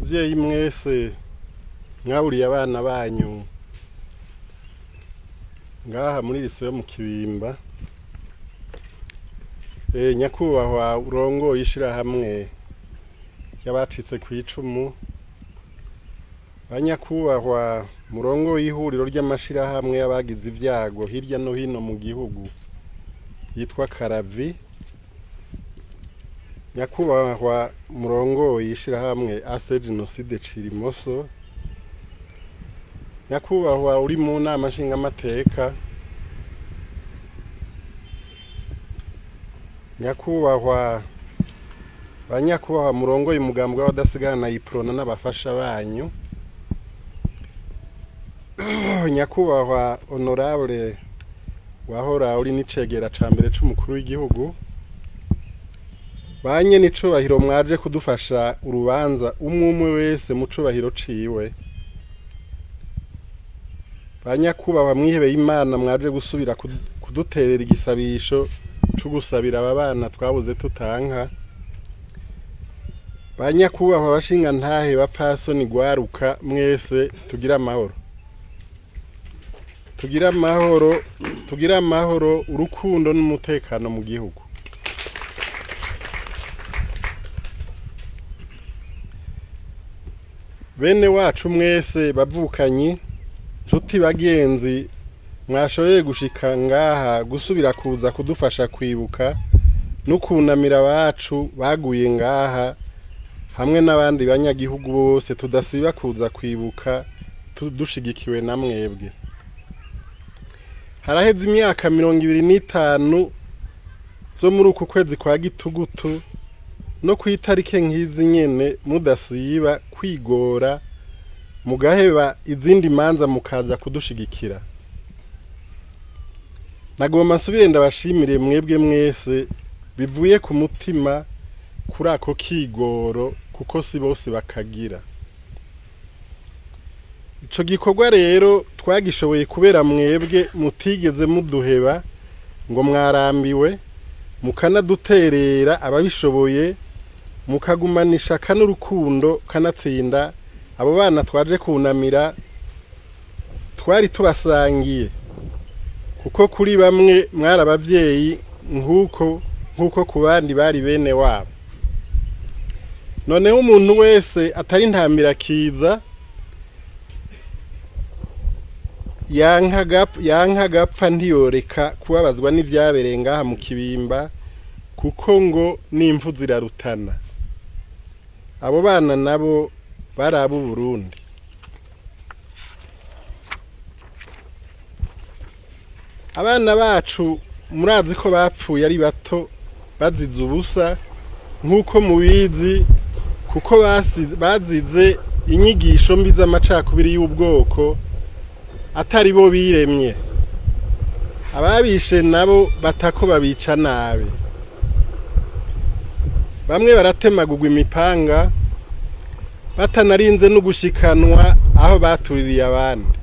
Bavyeyi mwese mwaburiye abana banyu ngaha muri lycée yo mu Kibimba, nyakubahwa urongoye ishirahamwe ry'abacitse kw'icumu, banyakubahwa murongoye ihuriro ry'amashirahamwe y'abagize ivyago hirya no hino mu gihugu yitwa Karavi, nyakubahwa murongoye ishirahamwe AC Genocide Cirimoso, nyakubahwa uri mu nama nshingamateka, nyakubahwa banyakubahwa murongoye umugambwe w'abadasigana Iprona n'abafasha banyu, nyakubahwa honorable wahora uri n'icegera ca mbere c'umukuru w'igihugu, banye n'icubahiro mwaje kudufasha urubanza umwe umwe wese mu cubahiro ciwe, banyakubahwa mwihebeye Imana mwaje gusubira kuduterera igisabisho c'ugusabira aba bana twabuze tutanka, banyakubahwa bashingantahe bapfasoni gwaruka mwese tugira amahoro, tugira amahoro, tugira amahoro, urukundo n'umutekano mu gihugu. Bene wacu mwese bavukanyi, nshuti bagenzi mwashoboye gushika ngaha gusubira kuza kudufasha kwibuka no kunamira abacu baguye ngaha hamwe n'abandi banyagihugu bose tudasiba kuza kwibuka dushigikiwe na mwebwe. Haraheze imyaka 25 zo muri uku kwezi kwa gitugutu no kwitarike nk'izi nyene mudasiba kwigora mugaheba izindi manza mukaza kudushigikira. Nagomba nsubire ndabashimire mwebwe mwese bivuye ku mutima kuri ako kigoro, kuko si bose bakagira. Ico gikorwa rero twagishoboye kubera mwebwe mutigeze muduheba ngo mwarambiwe, mukanaduterera ababishoboye, mukagumanisha n'urukundo kanatsinda abo bana twaje kunamira twari tubasangiye, kuko kuri bamwe mwari abavyeyi nkuko ku bandi bari bene wabo. Noneho umuntu wese atari ntamira kiza yanka gapfa ntiyoreka kubabazwa n'ivyabereye ngaha mu Kibimba, kuko ngo n'imfu zirarutana. Abo bana nabo bari ab'u Burundi. Abana bacu murazi ko bapfuye ari bato bazize ubusa nk'uko mubizi, kuko bazize inyigisho mbi z'amacakubiri y'ubwoko atari bo biremye. Ababishe nabo batako babica nabi, bamwe baratemagurwa imipanga batanarinze no gushikanwa aho batuririye abandi,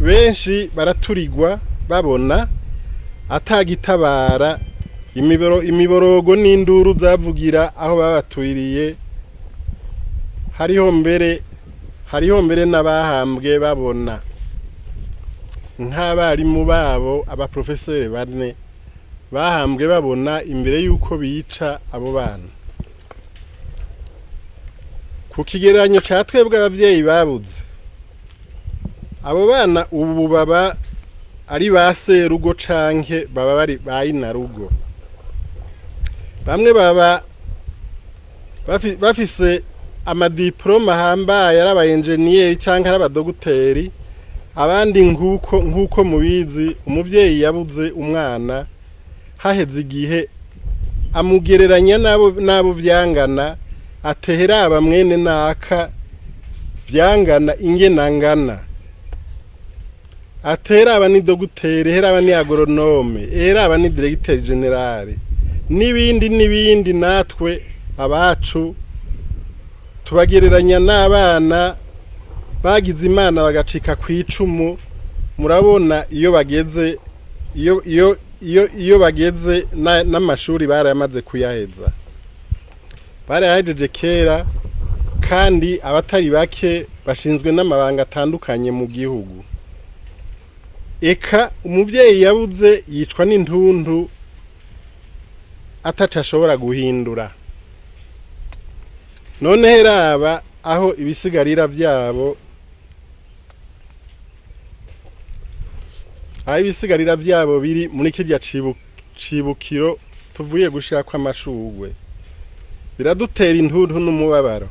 benshi baraturirwa babona atagitabara, imiborogo n'induru zavugira aho babatuririye. Hariho mbere n'abahambwe babona, nk'abarimu babo abaprofeseri bane bahambwe babona imbere y'uko bica abo bana. Ku kigereranyo ca twebwe abavyeyi babuze abo bana, ubu baba ari ba serugo canke baba bari bayinarugo. Bamwe baba bafise amadiploma ahambaye, ari aba enjeniyeri canke ari abadogiteri, abandi nkuko mubizi umuvyeyi yabuze umwana haheze igihe amugereranya n'abo vyangana, atehera aba mwene naka vyangana ingenangana, atera aba ni dogiteri, hera aba ni agronome, hera aba ni directeur general n'ibindi n'ibindi. Natwe abacu tubagereranya n'abana bagize Imana bagacika kw'icumu. Murabona iyo bageze iyo bageze n'amashuri barayamaze kuyaheza. Barayahejeje kera kandi abatari bake bashinzwe n'amabanga atandukanye mu gihugu. Eka umuvyeyi yabuze yicwa n'intuntu ataco ashobora guhindura. None raba aho ibisigarira vyabo biri muri kirya cibukiro tuvuye gushirako amashurwe. Biradutera intuntu n'umubabaro.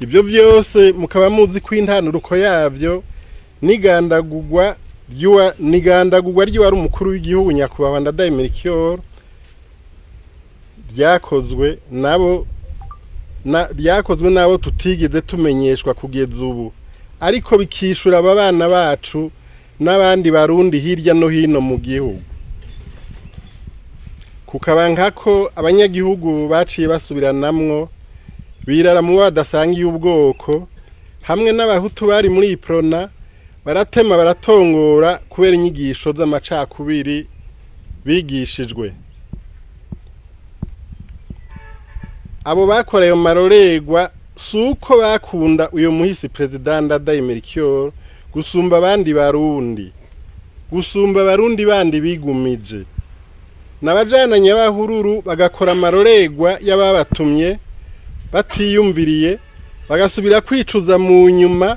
Ibyo byose mukaba muzi ko intanuruko yavyo nigandagurwa ry'uwari umukuru w'igihugu nyakubahwa Ndadaye Melchior ryakozwe nabo tutigeze tumenyeshwa kugeza ubu, ariko bikishura aba bana bacu n'abandi barundi hirya no hino mu gihugu. Kukabanka ko abanyagihugu baciye basubiranamwo birara mu badasangiye ubwoko hamwe n'abahutu bari muri Iprona baratema baratongora kubera inyigisho z'amacakubiri bigishijwe. Abo bakora ayo marorerwa suko bakunda uyo muhisi President Ndadaye Melchior gusumba abandi barundi, gusumba abarundi bandi bigumije. Nabajana nyabahururu bagakora amarorerwa y'ababatumye batiyumviriye, bagasubira kwicuza mu nyuma.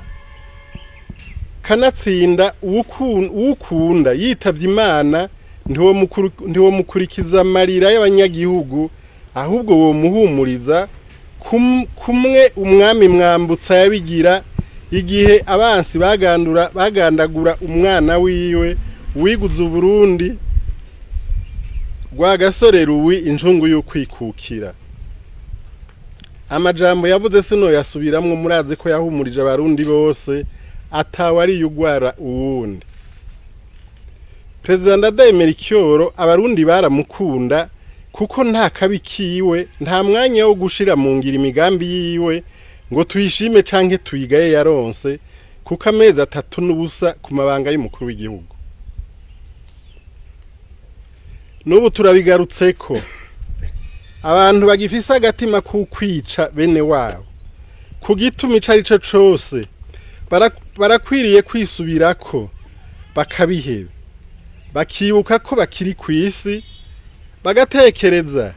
Kanatsinda uwukunda yitavye Imana ntiwo mukurikiza amarira y'abanyagihugu, ahubwo wo muhumuriza kumwe umwami Mwambutsa yabigira igihe abansi bagandagura umwana wiwe wiguze Uburundi Rwagasore Ruwi injungu y'ukwikukira. Amajambo yavuze sino yasubiramwo, murazi ko yahumurije abarundi bose atawe yugwara uwundi. President Ndadaye Melchior abarundi baramukunda kuko nta kabi kiwe, nta mwanya wo gushira mu ngira imigambi yiwe ngo tuyishime canke tuyigaye yaronse, kuko amezi 3 n'ubusa ku mabanga y'umukuru w'igihugu. N'ubu turabigarutseko abantu bagifise agatima kukwica bene wabo ku gituma ico arico cose barakwiriye kwisubirako bakabiheba, bakibuka ko bakiri kw'isi, bagatekereza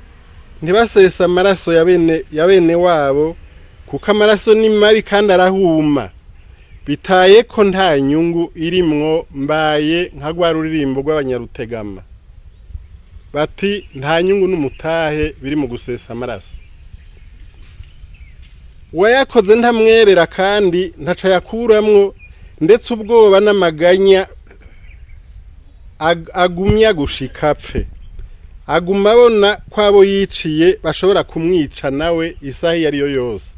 ntibasesa amaraso ya bene wabo, kuko amaraso ni mabi kandi arahuma. Bitaye ko nta nyungu irimwo, mbaye nka rwa ruririmbo rw'abanyarutegama bati nta nyungu n'umutahe biri mu gusesa amaraso. Uwayakoze ntamwerera kandi ntaca yakuramwo, ndetse ubwoba n'amaganya agumya gushika apfe. Aguma abona ko abo yiciye bashobora kumwica nawe isaha iyo ariyo yose.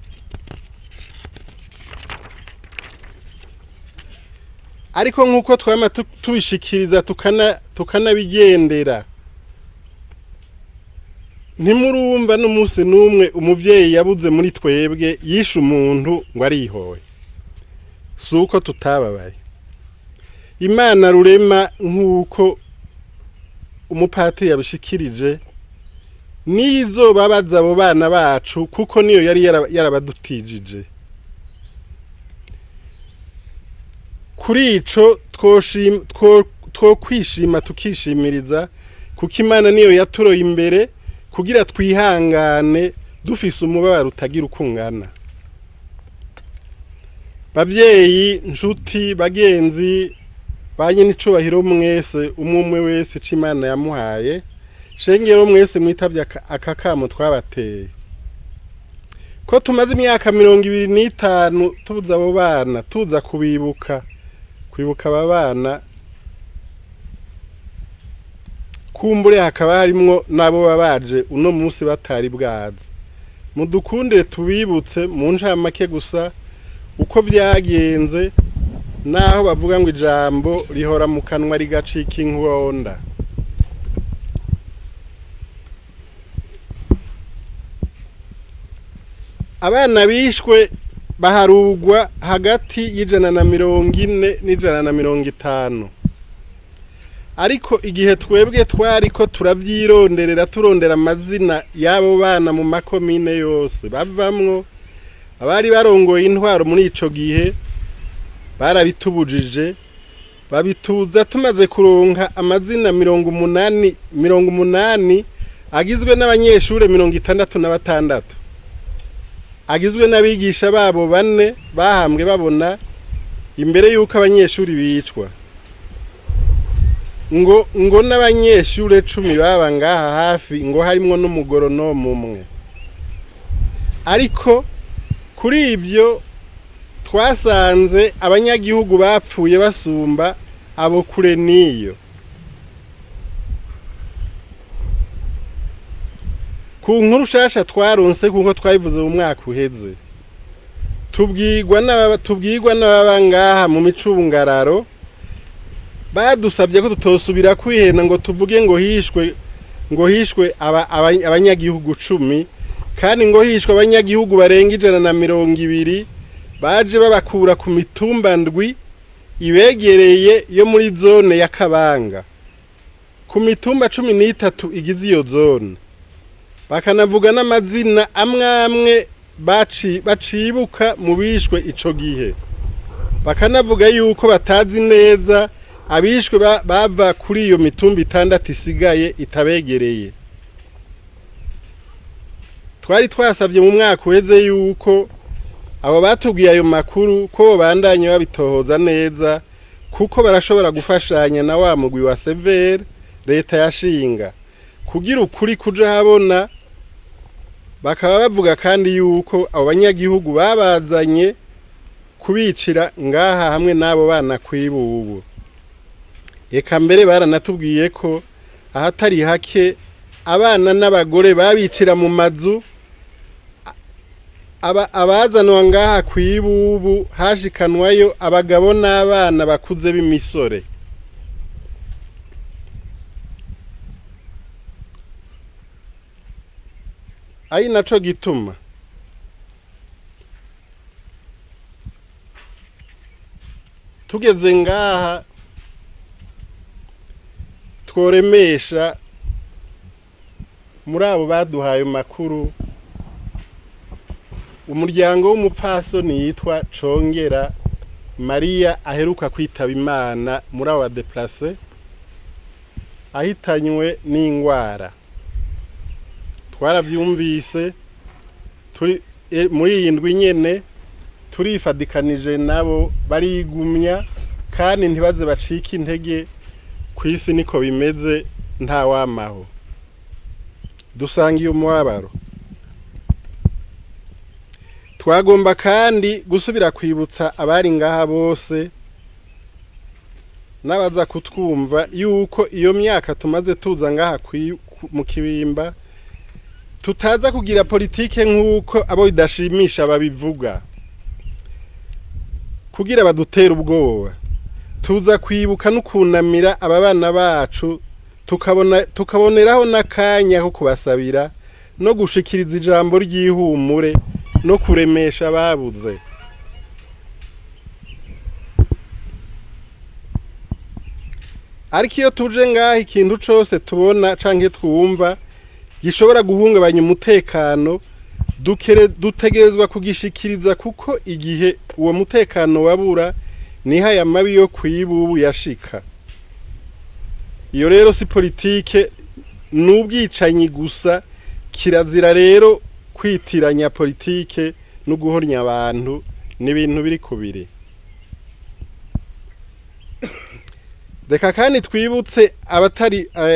Ariko nk'uko twama tubishikiriza tukanabigendera, ntimurumva n'umunsi n'umwe umuvyeyi yabuze muri twebwe yishe umuntu ngo arihoye. Si uko tutababaye. Imana rurema nk'uko umupatiri yabishikirije nizobabaza abo bana bacu, kuko niyo yari yarabadutijije. Kuri ico twokwishima tukishimiriza, kuko Imana niyo yaturoye imbere kugira twihangane dufise umubabaro utagira uko ungana. Bavyeyi, nshuti, bagenzi banye n'icubahiro mwese, umwe wese ico Imana yamuhaye, shengero mwese mwitavye aka kamo twabateye. Ko tumaze imyaka 25 tubuza abo bana, tuza kubibuka, kwibuka aba bana, kumbure hakaba harimwo nabo babaje uno munsi batari bwaza. Mudukundire tubibutse mu ncamake gusa uko vyagenze, naho bavuga ngo ijambo rihora mu kanwa rigacika inkonda. Abana bishwe baharugwa hagati y'140 n'150. Ariko igihe twebwe twariko turabyironderera, turondera amazina y'abo bana mu makomine yose bavamwo, abari barongoye intwaro muri ico gihe barabitubujije, babituza tumaze kuronka amazina 80 agizwe n'abanyeshure 66, agizwe n'abigisha babo 4 bahambwe babona imbere yuko abanyeshuri bicwa. Ngo n'abanyeshure 10 baba ngaha hafi, ngo harimwo n'umugoronomu umwe. Ariko kuri ibyo twasanze abanyagihugu bapfuye basumba abo kure niyo. Ku nkuru shasha twaronse, kuko twabivuze mu mwaka uheze, tubwirwa n'ababa ngaha mu micungararo, badusabye ko tutosubira kwihena ngo tuvuge ngo hishwe abanyagihugu 10, kandi ngo hishwe abanyagihugu barenga 120 baje babakura ku mitumba ndwi ibegereye yo muri zone ya Kabanga, ku mitumba 13 igize iyo zone. Bakanavuga n'amazina amwe amwe bacibuka mu bishwe ico gihe. Bakanavuga yuko batazi neza abishwe bava kuri iyo mitumba 6 isigaye itabegereye. Twari twasavye mu mwaka uheze yuko abo batubwiye ayo makuru ko bandanye babitohoza neza, kuko barashobora gufashanya na wa mugwi wa Severe leta yashinga kugira ukuri kuja habona. Bakaba bavuga kandi yuko abo banyagihugu babazanye kubicira ngaha hamwe n'abo bana kwibubu. Eka mbere baranatubwiye ko ahatari hake abana n'abagore babicira mu mazu, abazanwa ngaha kwibubu hashikanwayo abagabo n'abana bakuze b'imisore. Ari naco gituma tugeze ngaha tworemesha muri abo baduhaye makuru umuryango w'umupfasoni yitwa Congera Maria aheruka kwitaba Imana muri abo badeplace, ahitanywe n'ingwara. Twaravyumvise turi muri iyi ndwi nyene, turifadikanije nabo barigumya kandi ntibaze bacika intege. Kwisi niko bimeze, nta wamaho. Dusangiye umubabaro. Twagomba kandi gusubira kwibutsa abari ngaha bose n'abaza kutwumva yuko iyo myaka tumaze tuza ngaha mu Kibimba tutaza kugira politike nk'uko abo bidashimisha babivuga kugira badutera ubwoba. Tuza kwibuka no kunamira aba bana bacu, tukaboneraho n'akanya ko kubasabira no gushikiriza ijambo ry'ihumure no kuremesha ababuze. Ariko iyo tuje ngaha ikintu cose tubona canke twumva gishobora guhungabanya umutekano, dutegerezwa kugishikiriza, kuko igihe uwo mutekano wabura niho aya mabi yo kwibubu yashika. Iyo rero si politike, n'ubwicanyi gusa. Kirazira rero kwitiranya politike no guhornya abantu, n'ibintu biri kubiri. Reka kandi twibutse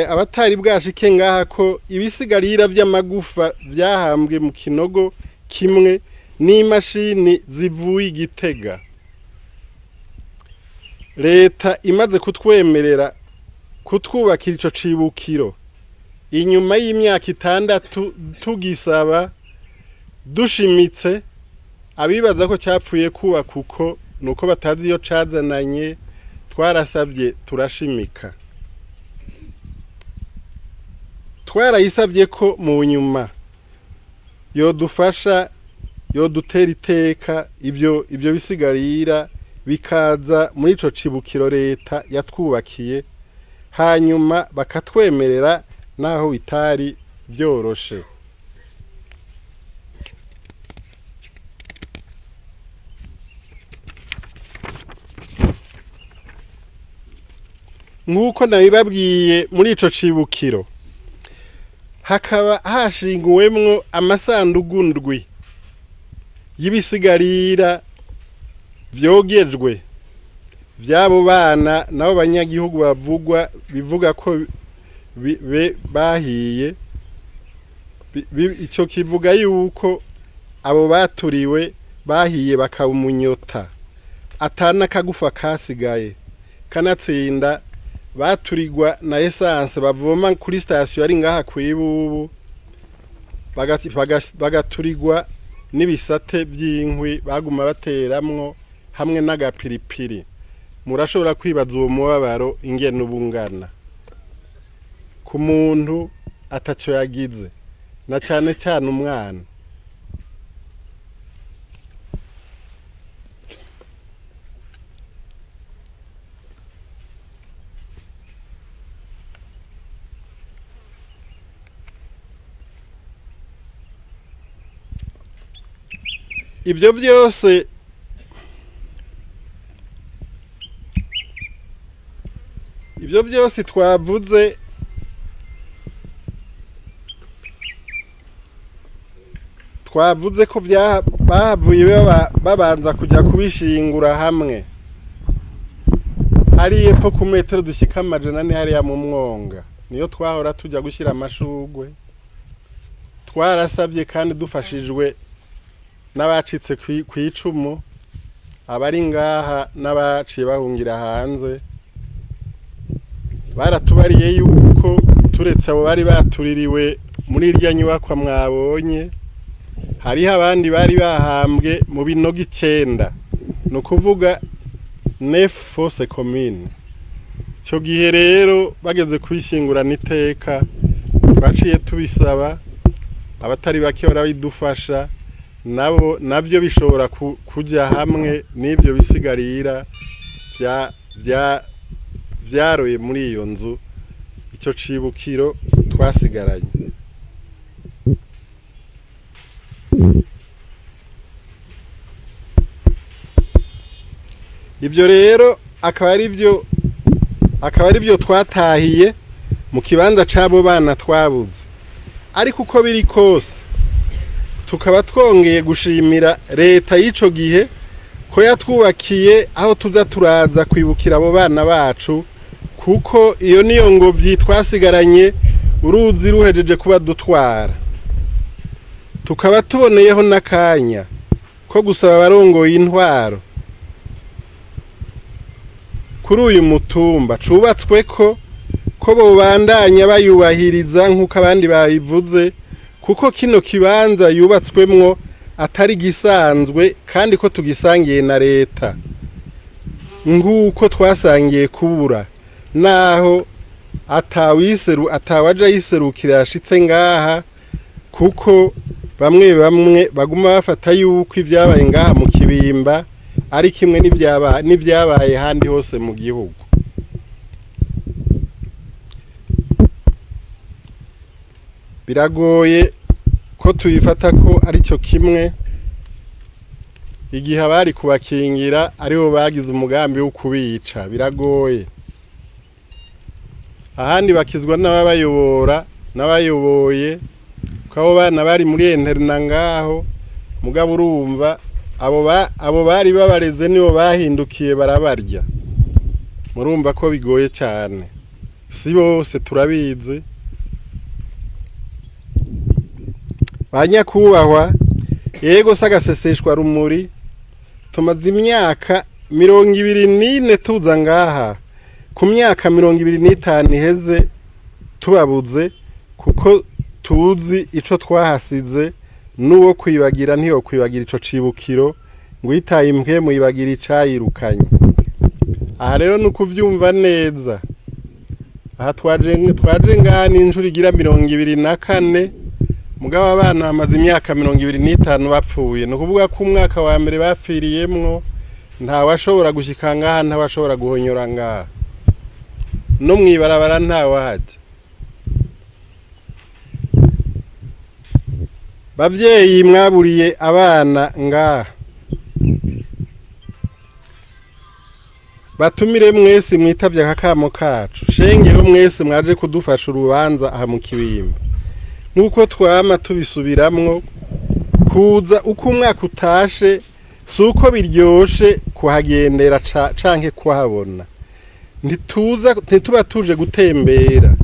abatari bwashike ngaha ko ibisigarira vy'amagufa vyahambwe mu kinogo kimwe n'imashini zivuye Igitega. Leta imaze kutwemerera kutwubakira ico cibukiro inyuma y'imyaka 6 tugisaba dushimitse, abibaza ko cyapfuye kuba kuko nuko batazi iyo cazananye, twarasabye turashimika. Twarayisabye ko mu nyuma yodufasha, yodutera iteka ivyo bisigarira bikaza muri ico cibukiro leta yatwubakiye, Hanyuma bakatwemerera naho bitari byoroshe. Nk'uko nabibabwiye, muri ico cibukiro hakaba hashinguwemwo amasandugu ndwi y'ibisigarira vyogejwe vy'abo bana nabo banyagihugu bavugwa bivuga ko bahiye. Ico kivuga yuko abo baturiwe bahiye bakaba umunyota, atana kagufa kasigaye. Kanatsinda baturigwa na essence bavoma kuri station ari ngaha kwibubu, bagaturigwa n'ibisate by'inkwi baguma bateramwo hamwe n'agapiripiri. Murashobora kwibaza uwo mubabaro ingene ubungana ku muntu ataco yagize, na cane cane umwana. Ibyo byose twavuze ko bahavuye babanza kujya kubishingura hamwe hari epfo ku metero dushyika 400 hariya mu mwonga, niyo twahora tujya gushyira amashugwe. Twarasabye kandi dufashijwe n'abacitse ku icumu, abari ngaha n'abaciye bahungira hanze, baratubariye yuko turetse abo bari batuririwe muri irya nyubakwa mwabonye, hariho abandi bari bahambwe mu binogo 9, ni ukuvuga neuf fosse commune. Icyo gihe rero bageze kubishyingurana iteka, twaciye tubisaba abatari bake barabidufasha, nabo nabyo bishobora kujya hamwe n'ibyo bisigarira vyaroye muri iyo nzu, icyo cibukiro twasigaranye. Ibyo rero akaba ari byo twatahiye mu kibanza c'abo bana twabuze. Ariko uko biri kose, tukaba twongeye gushimira leta y'ico gihe ko yatwubakiye aho tuza turaza kwibukira abo bana bacu, kuko iyo niyo ngobyi twasigaranye uruzi ruhejeje kuba dutwara. Tukaba tuboneyeho n'akanya ko gusaba abarongoye intwaro kuri uyu mutumba cubatswe ko bobandanya bayubahiriza nk'uko abandi babivuze, kuko kino kibanza yubatswemwo atari gisanzwe kandi ko tugisangiye na leta nk'uko twasangiye kubura, naho atawaja yiserukira yashitse ngaha, kuko bamwe bamwe baguma bafata yuko ibyabaye ngaha mu Kibimba ari kimwe n'ibyabaye handi hose mu gihugu. Biragoye ko tuyifata ko aricyo kimwe, igihe abari kubakingira aribo bagize umugambi wo kubica. Biragoye. Ahandi bakizwa n'ababayobora n'abayoboye, ko abo bana bari muri interna ngaho, mugabo urumva abo bari babareze nibo bahindukiye barabarya. Murumva ko bigoye cyane, si bose turabizi. Banyakubahwa, yego sagaseseshwa rumuri, tumaze imyaka 24 tuza ngaha, ku myaka 25 iheze tubabuze, kuko tuzi ico twahasize. N'uwo kwibagira ntiyo kwibagira ico cibukiro, ngo itaye imbwe muyibagira icayirukanye. Aha rero ni ukuvyumva neza. Aha twaje ngaha n'inshuro igira 24, mugabo abana bamaze imyaka 25 bapfuye. Ni ukuvuga ko umwaka wa mbere bapfiriyemwo ntawashobora gushika ngaha, ntawashobora guhonyora ngaha. No mw'ibarabara ntawahaja. Bavyeyi mwaburiye abana ngaha, batumire mwese mwitavye akakamo kacu, shengero mwese mwaje kudufasha urubanza aha mu Kibimba. Nk'uko twama tubisubiramwo, kuza uko umwaka utashe si uko biryoshe kuhagendera canke kuhabona. Ntituba tuje gutembera,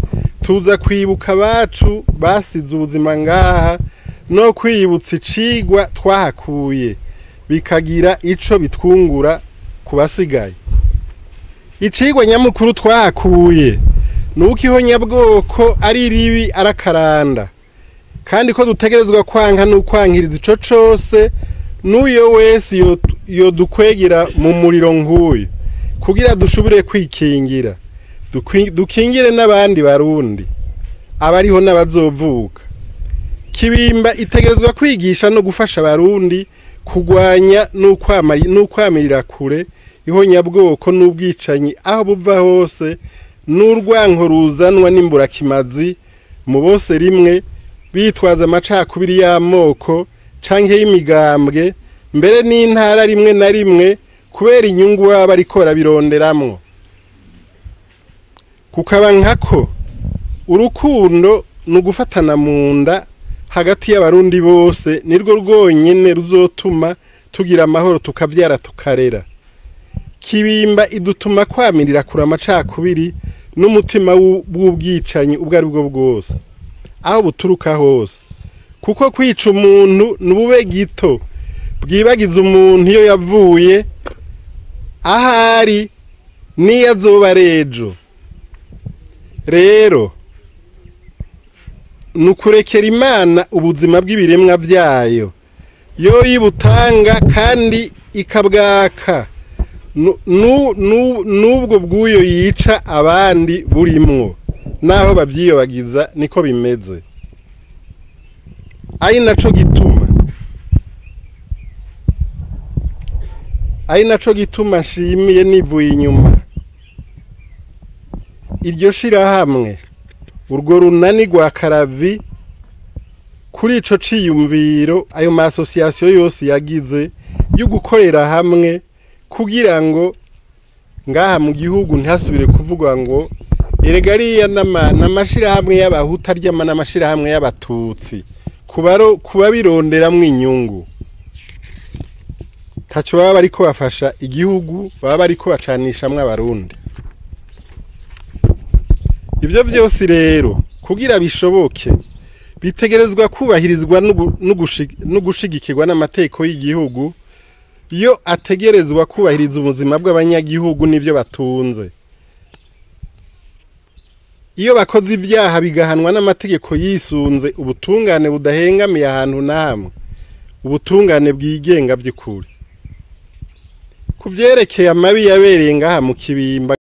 tuza kwibuka abacu basize ubuzima ngaha no kwibutsa icigwa twahakuye, bikagira ico bitwungura ku basigaye. Icigwa nyamukuru twahakuye nuko ihonyabwoko ari ribi arakaranda, kandi ko dutegerezwa kwanka n'ukwankiriza ico cose n'uyo wese yodukwegera mu muriro nk'uyu, kugira dushobore kwikingira, dukingire n'abandi Barundi abariho n'abazovuka. Kibimba itegerezwa kwigisha no gufasha Abarundi kugwanya n'ukwamirira kure ihonyabwoko n'ubwicanyi aho buva hose, n'urwanko ruzanwa n'imburakimazi mu bose rimwe, bitwaza amacakubiri y'amoko canke y'imigambwe, mbere n'intara rimwe na rimwe, kubera inyungu baba bariko barabironderamwo. Kukaba nkako urukundo ni ugufatana mu nda hagati y'Abarundi bose, nirwo rwonyene ruzotuma tugira amahoro, tukavyara tukarera. Kibimba idutuma kwamirira kure amacakubiri n'umutima w'ubwicanyi ubwo ari bwo bwose, aho buturuka hose, kuko kwica umuntu n'ubube gito bwibagiza umuntu iyo yavuye, ahari n'iyo azoba arejo. Rero ni ukurekera Imana ubuzima bw'ibiremwa vyayo, yo yibutanga kandi ikabwaka n'ubwo bw'uyo yica abandi burimwo, naho bavyiyobagiza niko bimeze. Ari naco gituma nshimiye nivuye inyuma iryo shirahamwe, urwo runani rwa Karavi, kuri ico ciyumviro ayo ma association yose yagize yo gukorera hamwe, kugira ngo ngaha mu gihugu ntihasubire kuvugwa ngo erega ariya n'amashirahamwe y'Abahutu aryama n'amashirahamwe y'Abatutsi, kubabironderamwo inyungu. Ntaco baba bariko bafasha igihugu, baba bariko bacanishamwo Abarundi. Ivyo vyose rero kugira bishoboke bitegerezwa kubahirizwa n'ugushigikirwa n'amategeko y'igihugu, yo ategerezwa kubahiriza ubuzima bw'abanyagihugu n'ivyo batunze. Iyo bakoze ivyaha bigahanwa n'amategeko yisunze ubutungane budahengamiye ahantu na hamwe, ubutungane bwigenga vy'ukuri. Ku vyerekeye amabi yabereye ngaha mu Kibimba,